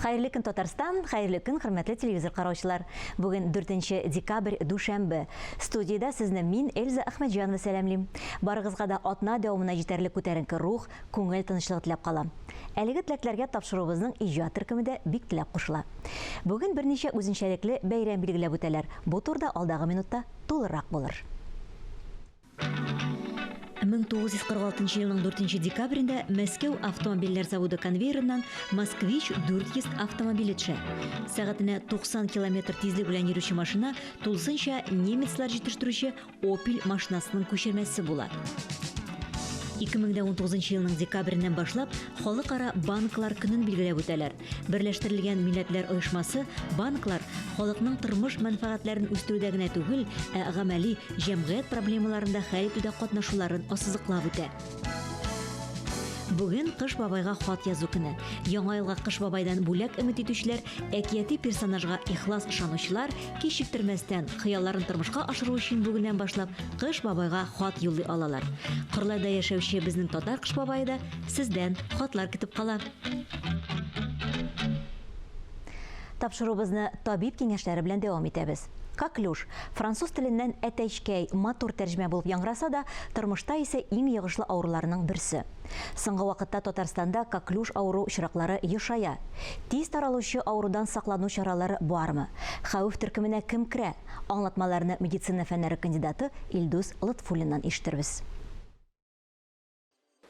Хәерле көн, Татарстан, хәерле көн, хөрмәтле телевизор караучылар. Бүген 4 декабрь, дүшәмбе. Студиядә сезне мин, Эльза Әхмәтҗанова сәламлим. Барыгызга да атна дәвамына җитәрлек күтәренке рух, күңел тынычлыгы теләп калам. Әлеге теләкләргә тапшыруыбызның иҗат төркеме дә бик теләп кушыла. Бүген берничә үзенчәлекле бәйрәм билгеләп үтәләр. Бу турыда алдагы минутта тулырак булыр. 1946 елның 4 декабрендә Мәскәү автомобильләр заводы конвейерыннан Москвич 400 автомобиле төшә. Сәгатенә 90 километр тизлек белән йөрүче машина тулысынча немецлар җитештерүче Opel машинасының күчермәсе була. 2019 елның декабреннән башлап Халыкара банклар көнен билгеләп үтәләр. Берләштерелгән Милләтләр Оешмасы банклар халыкның тормыш мәнфәгатьләрен үстерүдә генә түгел, ә гамәли җәмгыять проблемаларын да хәл итүдә катнашуларын ассызыклап үтә. Бүген Кыш бабайга хат язу көне. Яңа елга Кыш бабайдан бүләк өмет итүчеләр, әкияти персонажга ихлас ышанучылар, кичектермәстән, хыялларын тормышка ашыру өчен бүгеннән башлап Кыш бабайга хат юллый алалар. Кырлайда яшәүче безнең татар Кыш бабае да сездән хатлар көтеп кала. Тапшыруыбызны табиб киңәшләре белән дәвам итәбез. Коклюш, француз теленнән әтәчкәй, матур тәрҗемә булып яңгыраса да, тормышта исә иң йогышлы авыруларның берсе. Соңгы вакытта Татарстанда коклюш авыру очраклары ешая. Тиз таралучы авырудан саклану чаралары бармы? Хәвеф төркеменә кем керә? Аңлатмаларны медицина фәннәре кандидаты Илдус Лотфуллиннан ишетербез.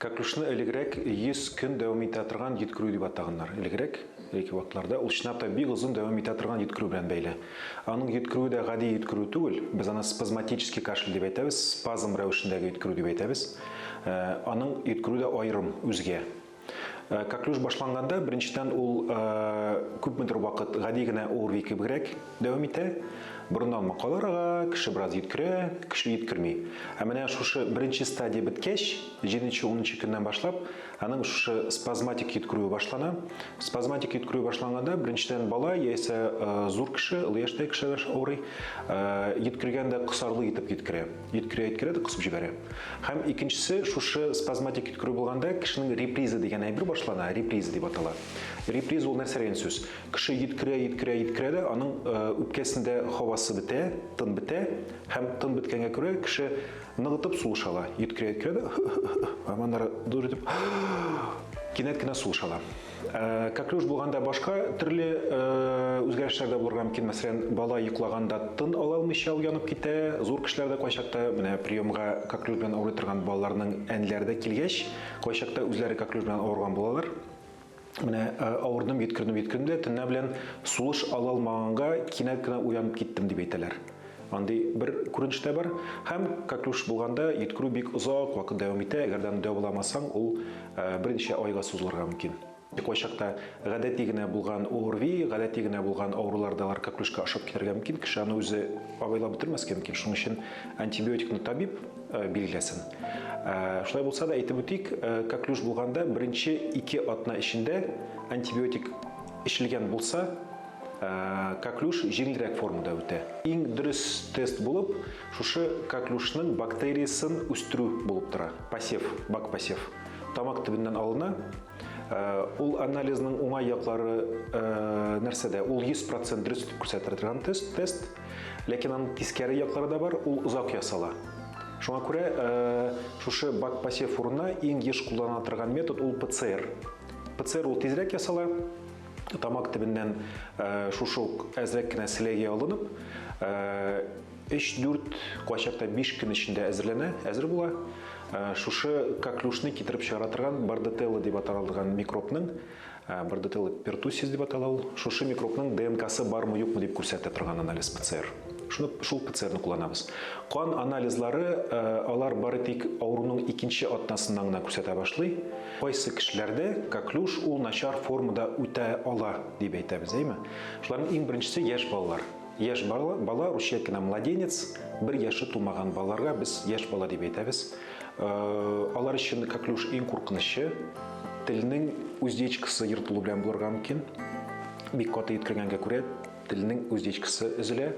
Коклюшны элегрәк 100 көн дәвам итә торган йөткерү дип атаганнар. Элегрәк, элекке вакытларда ул чынлап та бик озын дәвам итә торган йөткерү белән бәйле. Аның йөткерүе дә гади йөткерү түгел, без аны спазматический кашель дип әйтәбез, спазм рәвешендәге йөткерү дип әйтәбез. Аның йөткерүе дә аерым, үзгә. Коклюш башланганда, беренчедән, ул күпмедер вакыт гади генә ОРВИ кебегрәк дәвам итә. Борыннан макалар ага, кеше бераз йөткерә, көчле йөткерми. Ә менә шушы беренче стадия беткәч, җиденче-унынчы көннән башлап, аның шушы спазматик йөткерүе башлана. Спазматик йөткерү башланганда, беренчедән, бала яисә зур кеше, олы яшьтәге кешеләр авырый, йөткергәндә косарлык итеп йөткерә. Йөткерә, йөткерә дә косып җибәрә. Һәм икенчесе, шушы спазматик йөткерү булганда, кешенең реприза дигән әйбер башлана, реприза дип атала. Реприза ул нәрсә дигән сүз? Кеше йөткерә, йөткерә, йөткерә дә, аның э, үпкәсендә һавасы бетә, тын бетә, һәм тын беткәнгә күрә кеше ныгытып сулыш ала. Йөткерә, йөткерә дә, һәм аннары дур итеп кинәт кенә сулыш ала. Э, коклюш булганда башка төрле э, үзгәрешләр дә булырга мөмкин. Мәсәлән, бала йоклаганда тын ала алмыйча уянып китә. Зур кешеләр дә кайчакта менә приемга коклюш белән авырый торган балаларның әниләре дә килгәч, кайчакта үзләре коклюш белән авырган булалар. Менә э, авырдым, йөткердем, йөткердем дә төнлә белән сулыш ала алмаганга кинәт кенә уянып киттем дип әйтәләр. Андый бер күренеш тә бар. Һәм коклюш булганда йөткерү бик озак вакыт дәвам итә. Әгәр дә аны дәваламасаң, ул берничә айга сузылырга мөмкин. Кайчакта гадәти генә булган ОРВИ, гадәти генә булган авырулар да алар коклюшка ошап китәргә мөмкин. Кеше аны үзе абайлап бетермәскә мөмкин. Шуның өчен антибиотикны табиб билгеләсен. Шулай булса да әйтеп үтик, коклюш булганда беренче ике атна эчендә антибиотик эчелгән булса, Коклюш җиңелрәк формада үтә. Иң дөрес тест булып, шушы коклюшның бактериясен үстерү булып тора. Посев, бакпосев. Тамак төбеннән алына. Ул анализның уңай яклары нәрсәдә? Ул 100% дөрес итеп күрсәтә торган тест, тест. Ләкин аның тискәре яклары да бар, ул озак ясала. Шуңа күрә шушы бакпосев урынына иң еш кулланыла торган метод ул ПЦР. ПЦР ул тизрәк ясала. Тамак төбеннән шушы ук әзрәк кенә селәгәй алынып, 3-4, кайчакта 5 көн эчендә әзерләнә, әзер була. Шушы коклюшны китереп чыгара торган бардетелла дип аталган микробның, бардетелла пертуссис дип атала ул, шушы микробның ДНКсы бармы юкмы дип күрсәтә торган анализ ПЦР. Шуны шул ПЦРны кулланабыз. Кан анализлары алар бары тик авыруның икенче атнасыннан гына күрсәтә башлый. Кайсы кешеләрдә коклюш ул начар формада үтә ала, дип әйтәбез, әйме? Шуларның иң беренчесе яшь балалар. Яшь бала, бала русча әйткәндә младенец, бер яше тулмаган балаларга без яшь бала дип әйтәбез. Э, алар өчен коклюш иң куркынычы. Телнең уздечкасы ертылу белән булырга мөмкин. Бик каты йөткергәнгә күрә телнең уздечкасы өзелә.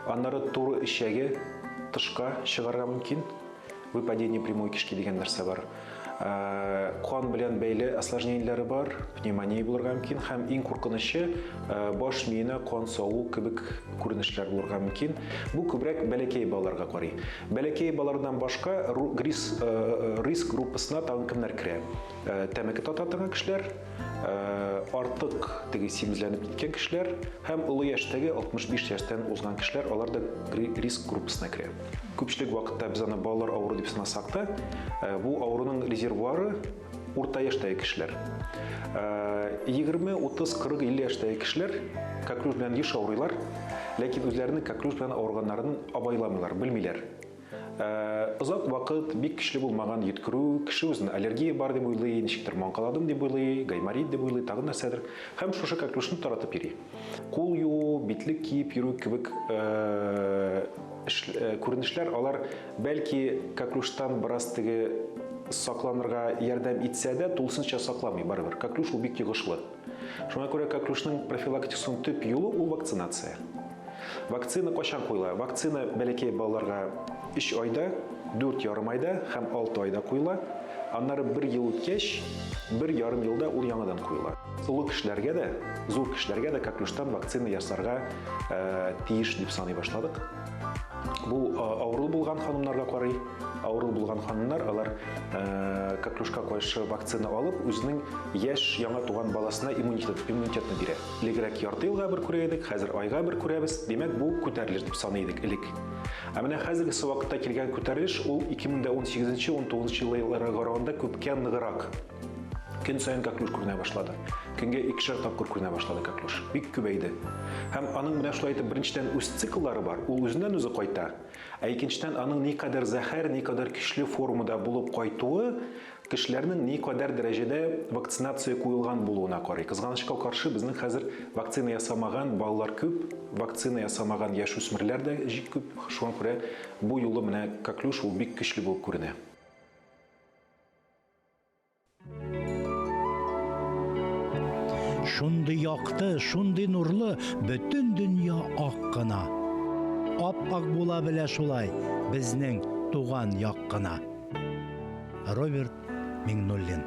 Аннары туры эчәге тышка чыгарга мөмкин. Выпадение прямой кишки дигән нәрсә бар. Кан белән бәйле осложнениеләре бар, пневмония булырга мөмкин һәм иң куркынычы баш миенә кан саву кебек күренешләр булырга мөмкин. Бу күбрәк бәләкәй балаларга карый. Бәләкәй балалардан башка риск группасына тагын кемнәр керә? Тәмәке тарта торган кешеләр, артык теге симезләнеп киткән кешеләр һәм олы яшьтәге 65 яшьтән узган кешеләр, алар да риск группасына керә. Күпчелек вакытта без аны балалар авыру дип санасак та, бу авыруның резервуары урта яшьтәге кешеләр. 20, 30, 40, 50 яшьтәге кешеләр коклюш белән еш авырыйлар, ләкин үзләренең коклюш белән авырганнарын абайламыйлар, белмиләр. Озак вакыт бик көчле булмаган йөткерү, кеше үзенә аллергия бар дип уйлый, ничектер маңкаладым дип уйлый, гайморит дип уйлый, тагын нәрсәдер. Һәм шушы коклюшны таратып йөри. Кул юу, битлек киеп йөрү кебек күренешләр алар бәлки коклюштан бераз теге сакланырга ярдәм итсә дә, тулысынча сакламый барыбер. Коклюш ул бик йогышлы. Шуңа күрә коклюшның профилактикасының төп юлы ул вакцинация. Вакцина кайчан куела? Вакцина бәләкәй балаларга 3 айда, 4 ярым айда һәм 6 айда куела. Аннары бер ел үткәч, 1,5 елда ул яңадан куела. Олы кешеләргә дә, зур кешеләргә дә коклюштан вакцина ясарга тиеш дип саный башладык. Бу авыру булган ханымнарга карый. Авыру булган ханымнар алар коклюшка каршы вакцина алып, үзенең яшь яңа туган баласына иммунитет, иммунитетны бирә. Элегрәк ярты елга бер күрә идек, хәзер айга бер күрәбез. Димәк, бу күтәрелеш дип саный идек элек. Ә менә хәзергесе вакытта килгән күтәрелеш ул 2018-19 елларга караганда күпкә ныграк. Көн саен коклюш күренә башлады. Көнгә икешәр тапкыр күренә башлады коклюш. Бик күбәйде. Һәм аның менә шулай итеп беренчедән үз цикллары бар, ул үзеннән үзе кайта. Ә икенчедән аның никадәр зәһәр, никадәр көчле формада булып кайтуы кешеләрнең никадәр дәрәҗәдә вакцинация куелган булуына карый. Кызганычка каршы, безнең хәзер вакцина ясамаган балалар күп, вакцина ясамаган яшүсмерләр дә күп. Шуңа күрә бу юлы менә коклюш ул бик көчле булып күренә. Шундый якты, шундый нурлы, бөтен дөнья ак кына. Ап-ак була белә шулай безнең туган як кына. Роберт Миңнуллин.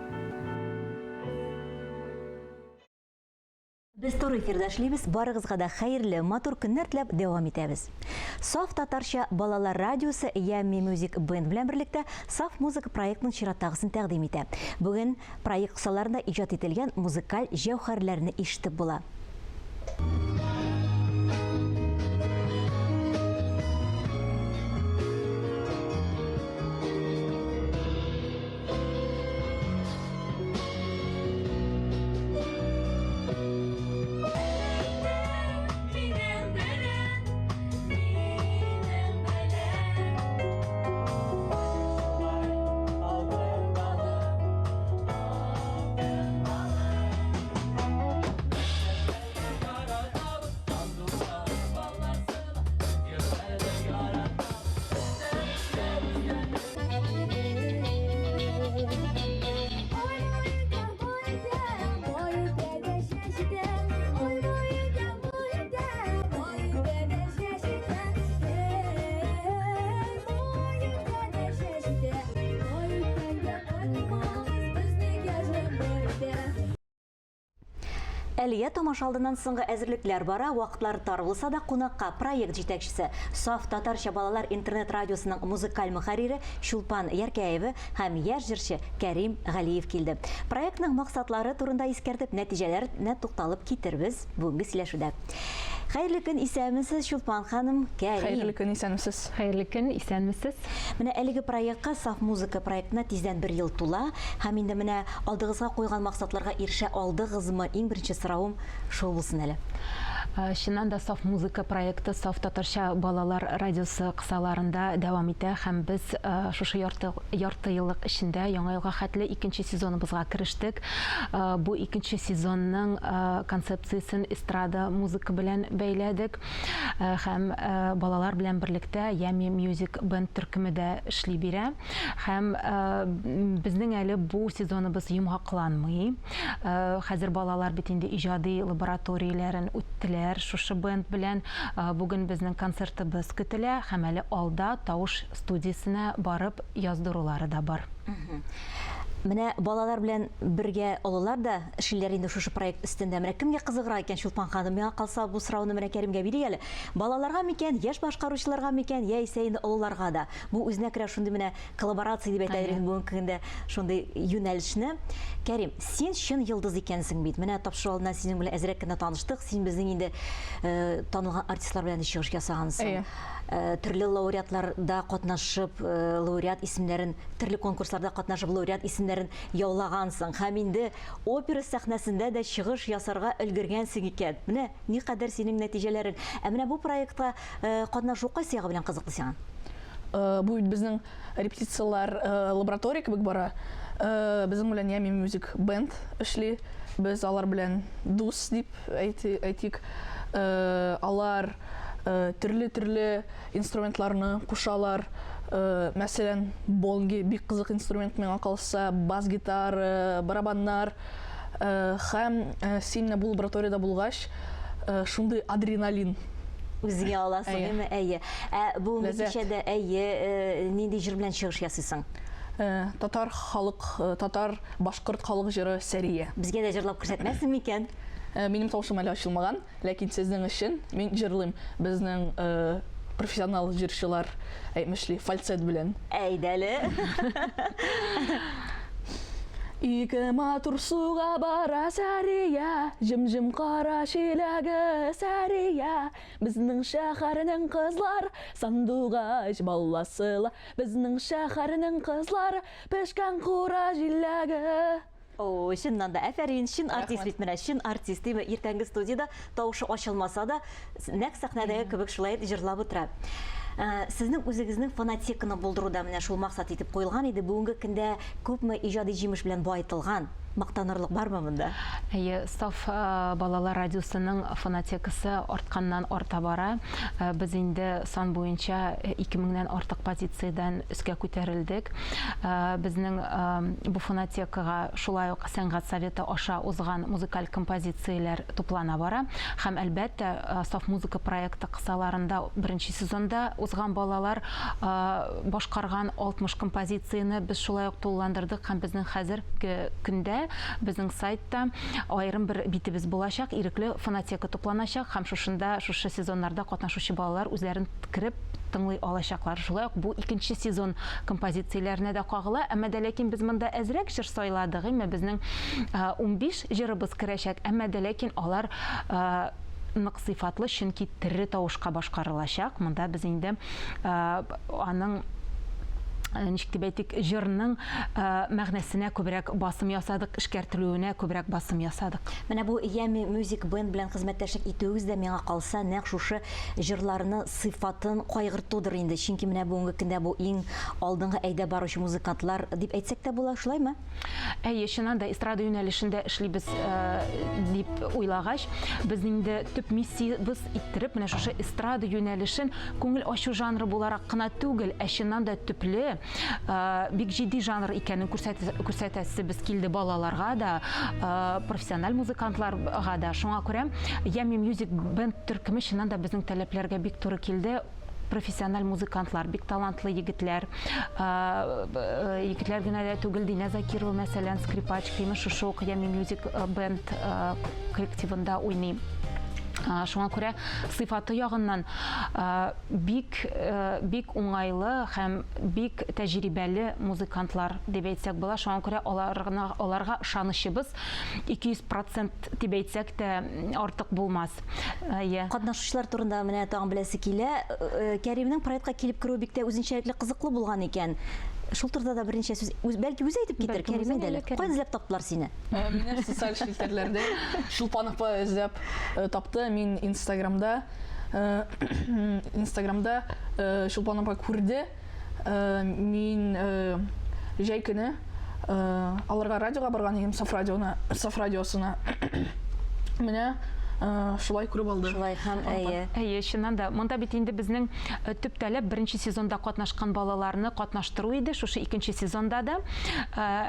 Без туры эфирда эшлибез. Барыгызга да хәерле, матур көннәр теләп дәвам итәбез. Саф татарча балалар радиосы Yummy Music Band белән берлектә Саф музыка проектының чираттагысын тәкъдим итә. Бүген проект кысаларында иҗат ителгән музыкаль җәүһәрләрне ишетеп була. Әлегә тамаша алдыннан соңгы әзерлекләр бара, вакытлар тар булса да, кунакка проект җитәкчесе, Саф татарча балалар интернет-радиосының музыкаль мөхәррире Чулпан Яркәева һәм яшь җырчы Кәрим Галиев килде. Проектның максатлары турында искәртеп, нәтиҗәләренә тукталып китербез бүгенге сөйләшүдә. Хәерле көн, исәнмесез, Чулпан ханым, Кәрим. Хәерле көн, исәнмесез. Хәерле көн, исәнмесез. Менә әлеге проектка, Саф музыка проектына тиздән бер ел тула һәм инде менә алдыгызга куйган максатларга ирешә алдыгызмы? Иң беренче соравым шул булсын әле. Чыннан да Саф музыка проекты Саф татарча балалар радиосы кысаларында дәвам итә һәм без шушы ярты, ярты еллык эчендә Яңа елга хәтле икенче сезоныбызга керештек. Бу икенче сезонның концепциясен эстрада музыка белән бәйләдек һәм балалар белән берлектә Yummy Music Band төркеме дә эшли бирә. Һәм безнең әле бу сезоныбыз йомгакланмый. Хәзер балалар бит инде иҗади лабораторияләрен үттеләр шушы бенд белән. Бүген безнең концертыбыз көтелә һәм әле алда тавыш студиясенә барып яздырулары да бар. Менә балалар белән бергә олылар да эшлиләр инде шушы проект өстендә. Менә кемгә кызыграк икән, Чулпан ханым? Миңа калса, бу сорауны менә Кәримгә бирик әле. Балаларга микән, яшь башкаручыларга микән, яисә инде олыларга да? Бу үзенә күрә шундый менә коллаборация дип әйтәләр инде бүгенге көндә шундый юнәлешне. Кәрим, син чын йолдыз икәнсең бит. Менә тапшыру алдыннан синең белән әзрәк кенә таныштык. Син безнең инде э, танылган артистлар белән дә чыгыш ясагансың. Э, төрле лауреатларда катнашып, э, лауреат исемнәрен, төрле конкурсларда катнашып, лауреат исемнәрен яулагансың. Һәм инде опера сәхнәсендә дә чыгыш ясарга өлгергәнсең икән. Менә никадәр синең нәтиҗәләрең. Ә менә бу проектка э, катнашу кайсы ягы белән кызыклы сиңа? Бу бит безнең репетицияләр лаборатория кебек бара. Безнең белән Ями Music Band эшли. Без алар белән дус дип әйтик. Алар төрле-төрле инструментларны кушалар. Мәсәлән, бонги бик кызык инструмент миңа калса, бас-гитара, барабаннар. Һәм син менә бу лабораториядә булгач, шундый адреналин. Үзеңә аласың, әйеме? Әйе. Ә бүгенге кичәдә, әйе, нинди җыр белән чыгыш ясыйсың? Татар халык, татар, башкорт халык җыры Сәрия. Безгә дә җырлап күрсәтмәссең микән? Минем тавышым әле ачылмаган. Ләкин сезнең өчен мин җырлыйм. Безнең профессионал җырчылар әйтмешли, фальцет белән. Әйдә әле. Ике матур суга бара Сәрия, Җем-җем кара чиләге Сәрия. Безнең шәһәрнең кызлары, Сандугач баласы ла. Безнең шәһәрнең кызлары, Пешкән кура җиләге. О, чыннан да, афәрин, чын артист бит менә, чын артист, димме, иртәнге студиядә тавышы ачылмаса да, нәкъ сәхнәдәге кебек шулай җырлап утыра. Э, сезнең үзегезнең фонотеканы булдыру да менә шул максат итеп куелган иде. Бүгенге көндә күпме иҗади җимеш белән баетылган? Мактанырлык бармы монда? Әйе, Саф э, балалар радиосының фонотекасы артканнан арта бара. Э, без инде сан буенча 2000-нән артык позициядән өскә күтәрелдек. Безнең бу фонотекага шулай ук сәнгать советы аша узган музыкаль композицияләр туплана бара. Һәм, әлбәттә, Саф музыка проекты кысаларында беренче сезонда узган балалар башкарган 60 композицияне без шулай ук тулыландырдык һәм безнең хәзерге көндә безнең сайтта аерым бер битебез булачак, ирекле фонотека тупланачак һәм шушында шушы сезоннарда катнашучы балалар үзләрен кереп тыңлый алачаклар. Шулай ук бу икенче сезон композицияләренә дә кагыла, әмма дә ләкин без монда әзрәк җыр сайладык, әмма безнең 15 җырыбыз керәчәк, әмма дә ләкин алар нык сыйфатлы, чөнки тере тавышка башкарылачак. Монда без инде аның ничек дип әйтик, җырның мәгънәсенә күбрәк басым ясадык, эшкәртелүенә күбрәк басым ясадык. Менә бу Ями Music Band белән хезмәттәшлек итүегез дә миңа калса, нәкъ шушы җырларны сыйфатын кайгыртудыр инде, чөнки менә бүгенге көндә бу иң алдынгы әйдәп баручы музыкантлар дип әйтсәк тә була, шулаймы? Әйе, чыннан да эстрада юнәлешендә эшлибез дип уйлагач, без инде төп миссиябез иттереп менә шушы эстрада юнәлешен күңел ачу жанры буларак кына түгел, ә чыннан да төпле, бик җитди жанр икәнен күрсәтәсебез килде балаларга да, профессиональ музыкантларга да. Шуңа күрә Yummy Music Band төркеме чыннан да безнең таләпләргә бик туры килде. Профессиональ музыкантлар, бик талантлы егетләр. Егетләр генә дә түгел, Динә Закирова, мәсәлән, скрипачка, имеш, шушы ук Yummy Music Band коллективында уйный. Шуңа күрә сыйфаты ягыннан бик бик уңайлы һәм бик тәҗрибәле музыкантлар дип әйтсәк була. Шуңа күрә аларга аларга ышанычыбыз 200 процент дип әйтсәк тә артык булмас. Әйе. Катнашучылар турында менә тагын беләсе килә. Кәримнең проектка килеп керүе бик тә үзенчәлекле, кызыклы булган икән. Шул турыда да берничә сүз, бәлки үзе әйтеп китер, Кәрим, әйдә әле. Кайдан эзләп таптылар сине? Мине социаль челтәрләрдә Чулпан апа эзләп тапты. Мин Инстаграмда Инстаграмда Чулпан апа күрде. Мин җәй көне аларга радиога барган идем, Саф радиона, Саф радиосына. Менә Шулай күреп алды. Шулай һәм әйе. Әйе, чыннан да, монда бит инде безнең төп таләп беренче сезонда катнашкан балаларны катнаштыру иде, шушы икенче сезонда да.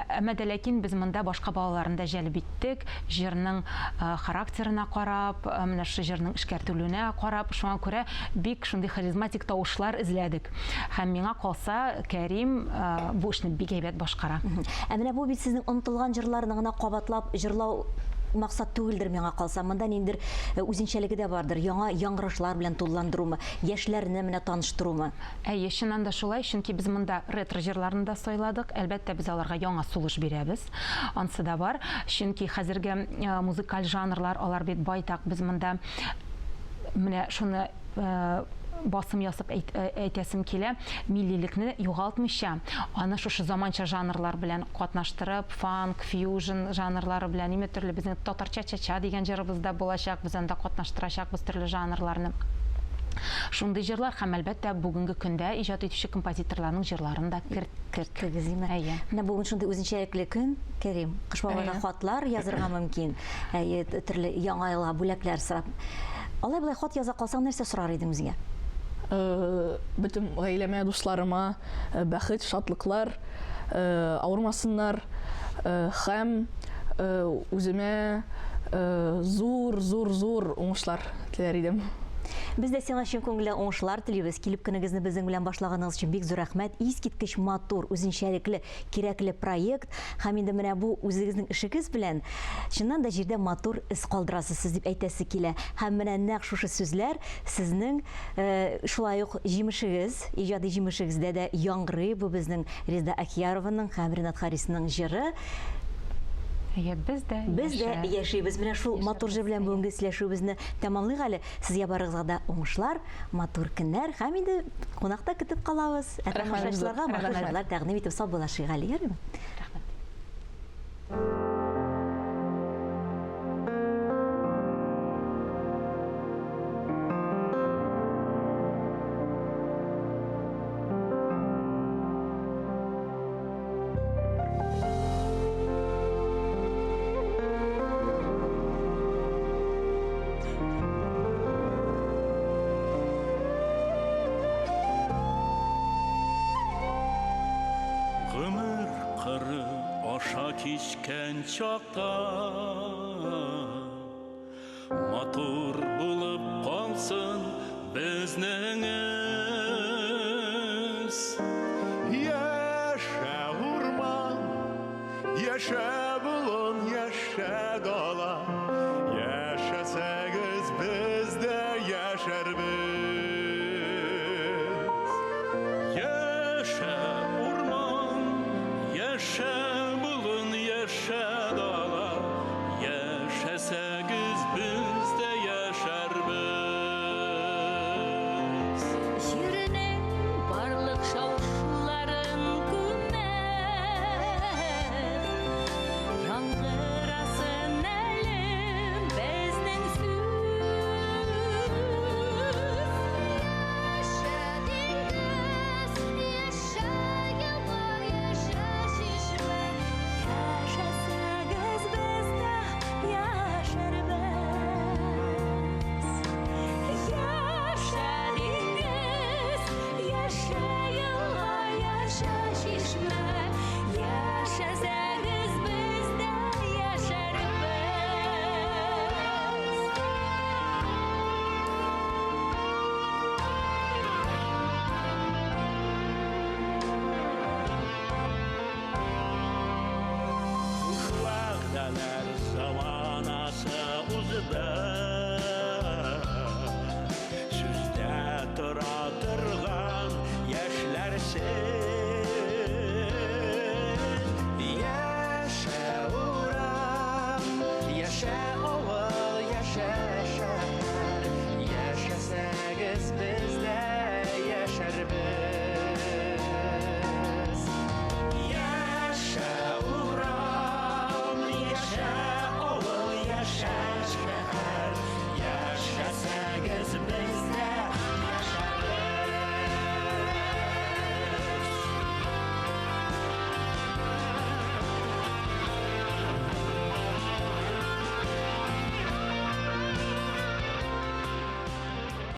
Әмма дә ләкин без монда башка балаларны да җәлеп иттек, җырның характерына карап, менә шушы җырның эшкәртелүенә карап, шуңа күрә бик шундый харизматик тавышлар эзләдек. Һәм миңа калса, Кәрим бу эшне бик әйбәт башкара. Ә менә бу бит сезнең онытылган җырларны гына кабатлап җырлау максат түгелдер миңа калса. Монда ниндидер үзенчәлеге дә бардыр. Яңа яңгырашлар белән тулыландырумы, яшьләрне менә таныштырумы? Әйе, чыннан да шулай, чөнки без монда ретро җырларны да сайладык. Әлбәттә, без аларга яңа сулыш бирәбез. Ансы да бар. Чөнки хәзерге музыкаль жанрлар, алар бит байтак. Без монда менә шуны басым ясап әйтәсем килә, миллилекне югалтмыйча, аны шушы заманча жанрлар белән катнаштырып, фанк, фьюжн жанрлары белән, име төрле безнең татарча чача дигән җырыбыз да булачак, без анда катнаштырачакбыз төрле жанрларны. Шундый җырлар һәм, әлбәттә, бүгенге көндә иҗат итүче композиторларның җырларын да керттек. Керттегез, име? Әйе. Менә бүген шундый үзенчәлекле көн, Кәрим. Кыш бабайга хатлар язырга мөмкин. Әйе, төрле яңа елга бүләкләр сорап. Алай-болай хат яза калсаң, нәрсә сорар идең үзеңә? Бөтен гаиләмә, дусларыма бәхет, шатлыклар, авырмасыннар һәм үземә зур, зур, зур уңышлар теләр идем. Без дә сиңа чын күңелдән уңышлар телибез. Килеп көнегезне безнең белән башлаганыгыз өчен бик зур рәхмәт. Искиткеч матур, үзенчәлекле, кирәкле проект. Һәм инде менә бу үзегезнең эшегез белән чыннан да җирдә матур эз калдырасыз сез дип әйтәсе килә. Һәм менә нәкъ шушы сүзләр сезнең шулай ук җимешегез, иҗади җимешегездә дә яңгырый. Бу безнең Резеда Ахиярованың һәм Ренат Харисның җыры. Әйе, без дә Без дә яшибез. Менә шул матур җыр белән бүгенге сөйләшүебезне тәмамлыйк әле. Сезгә барыгызга да уңышлар, матур көннәр һәм инде кунакта көтеп калабыз. Ә тамашачыларга матур җырлар тәкъдим итеп саубуллашыйк әле, ярыймы? Рәхмәт. Гомер кыры аша кичкән чакта Матур булып калсын безнең эз. Яшә, урман, яшә, болын, яшә, дала. Яшәсәгез, без дә яшәрбез. Яшә, урман, яшә, болын, яшә, дала. Яшәсәгез, без дә яшәрбез. Җирнең барлык шау-шуларын күмеп, Яңгырасын әле безнең сүз. Яшә, диңгез, яшә, елга, яшә, чишмә. Яшәсәгез, без дә яшәрбез. Яшә, диңгез, яшә, елга, яшә, чишмә. Яшәсәгез, без дә яшәрбез. Вәгъдәләр заманасы узды.